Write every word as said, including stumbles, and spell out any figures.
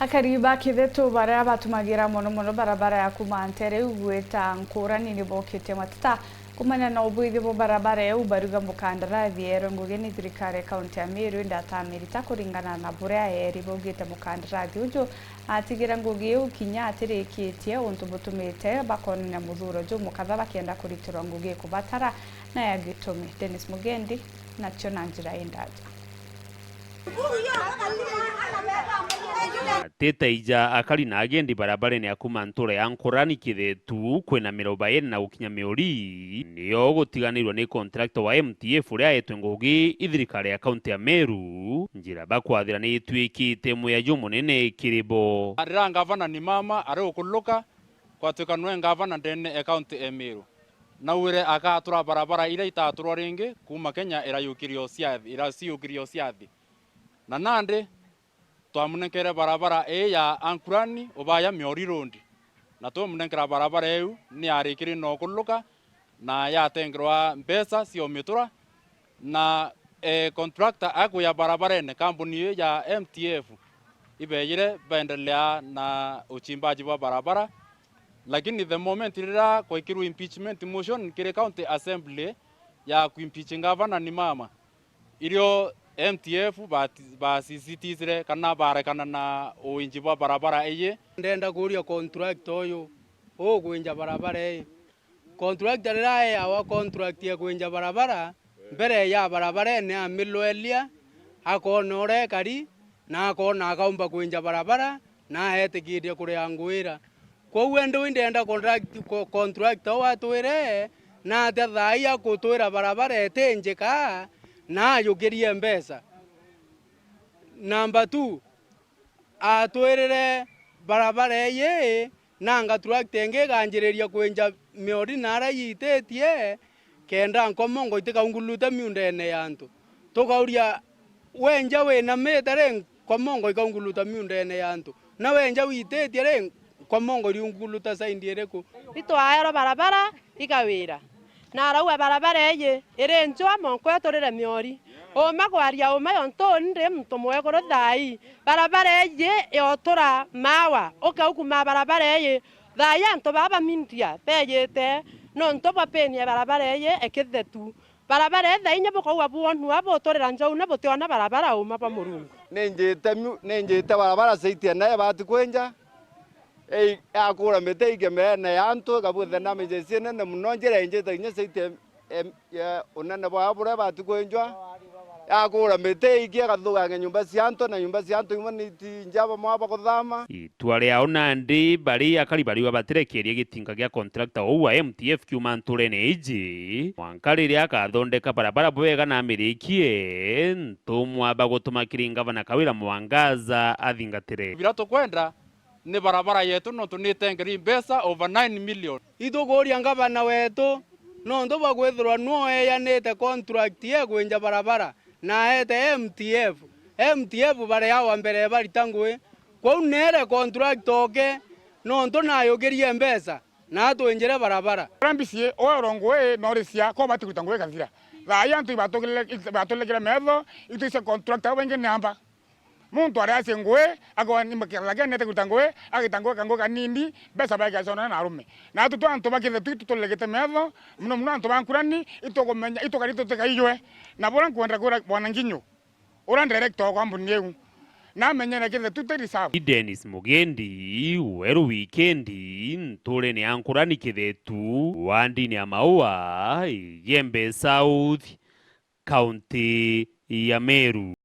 Akari ba Kithetu baria batumagira mono mono barabara ya kuuma Ntere iu gwita Nkurani ni bokitie mateta kumania na ubwithio bwa barabara iu, baruga mukandarathi erwe ngugi ni thirikari ya kaunti ya Meru, indi atamirita kuringana na buria eri baugite mukandarathi uju atigira ngugi iu kinya atirikitie, untu butumite bakonania muthuro jumukatha bakienda kuritirwa ngugi ikubatara na ya gitumi. Dennis Mugendi, nacio na njira indaja. Atitaija akari na agendi barabarene ya kuuma ntura ya Nkurani Kithetu kwina miroba iri na gukinya Miori, nio gutiganirwe ni contractor wa M T F uria aetwe ngugi i thirikari ya kaunti ya Meru, njira bakwathira ni ituikite muya jumunene kiri bo. Riria ngavana ni mama ari ukuluka, kwatuika nwe ngavana ndene e kaunti e Meru, naugire akatura barabara iria itaturwa ringi kuuma Kenya irayukirio ciathi, iraciyukirio ciathi. Na nandi twamunenkere barabara ii ya Ankurani ubaya Miori Road, na twamunenkera barabara iu ni yarikiri na ukuluka na yatengerwa mbeca cia umitura, na, eh, contractor akuya barabarene, kambuni ii ya M T F ibejire baendelea na uchimbaji bwa barabara, lakini the moment riria kwaikirwe impeachment motion kiri county assembly ya kuimpeach ngavana ni mama, irio M T F bati-, basisitizire kana barekana na uinji bwa barabara iji. Ndenda kuuria contractor uyu ukwinja barabara ii. Contractor riria eeawa contract ya kwinja barabara, mbere ya barabarene amilwelia, akoona uria ekari, na akoona akaumba kwinja barabara, na aetikiria kuria nguira. Kwou indi wi ndenda contract-, co-, contractor uu atwire, na atia thaai akutwira barabara iti njika, na ajukirie mbeca. Number two, atwirire barabara iji, nanga trakta ingi ikanjiriria kwinja Miori na aria yiititie, kenda nkomongo itikaunguluta miundene ya antu. Tukauria, wenja winamite ri, nkomongo ikaunguluta miundene ya antu? Na wenja wiititie ri, nkomongo iriunguluta saindi iriku? Itwaerwa barabara, ikawira. Na arauga, "Barabara iji iri njwa, monko eturire Miori." Uma kwaria uma, yontu uni ndi muntu mwekuru thaai. Barabara iji yotura maawa, ukaukumaa barabara iji. Thaai antu baa ba media bejite nontu bwa pain ya barabara iji e Kithetu. Barabara iji thaa inya bukauga bwonua buturira njau na butiona barabara uma bwa Murungu. Ninjite miu-, ninjite barabara saiti ene ibati kwinja. Ei, akura miti igemeene ya antu, ikabwithia na miji ciinene mono, njira injite kinya saiti em-, em-, ya unene bwao buria bati kwinjwa. Yakura miti iiki, igathukangia nyumba cia antu, na nyumba cia antu imwe ni itinja bamwe bakuthama. Itua riao nandi bari akari bariuga batirekeria gitinga gia contractor uu wa M T F kiuma nturene iji, mwanka riria akathondeka barabara bwega na amirikie, ntumwa bagutuma kiri ngavana Kawira Mwangaza athingatire. Biria tukwenda ni barabara yetu, nontu ni itengeri mbeca over nine million. Itukuuria ngavana wetu, nontu bwa kwithirwa nwe eejanite contract ya kwinja barabara na aete M T F. M T F bari awa mbere barita ngui. Kwou neere contract oke, nontu nayukirie mbeca na atwinjire barabara. Uria mbisi, we oro ngui, norisia, ko bati kuruta ngui kathira. Thaai antu ibatulekire, ibatulekire metho, itwise contract au baingi ni amba. Muntu aria acie ngui, akorwa ni makethagania ete kuruta ngui, agita ngui kangui kanini, mbeca baekeca ona na arume. Na atu twa antu ba Kithetu itu tulegete metho, mono mono antu ba Nkurani, itukumenya, itukari tutikaijwe. Na buria nkwenda kwira bwana Nginyu, uria director wa kambuni iu, na amenyere Kithetu ti reserve. Ni Dennis Mugendi, Weru Wikendi, nturene ya Nkurani Kithetu, wandini ya Maua, Igembe South, kaunti ya Meru.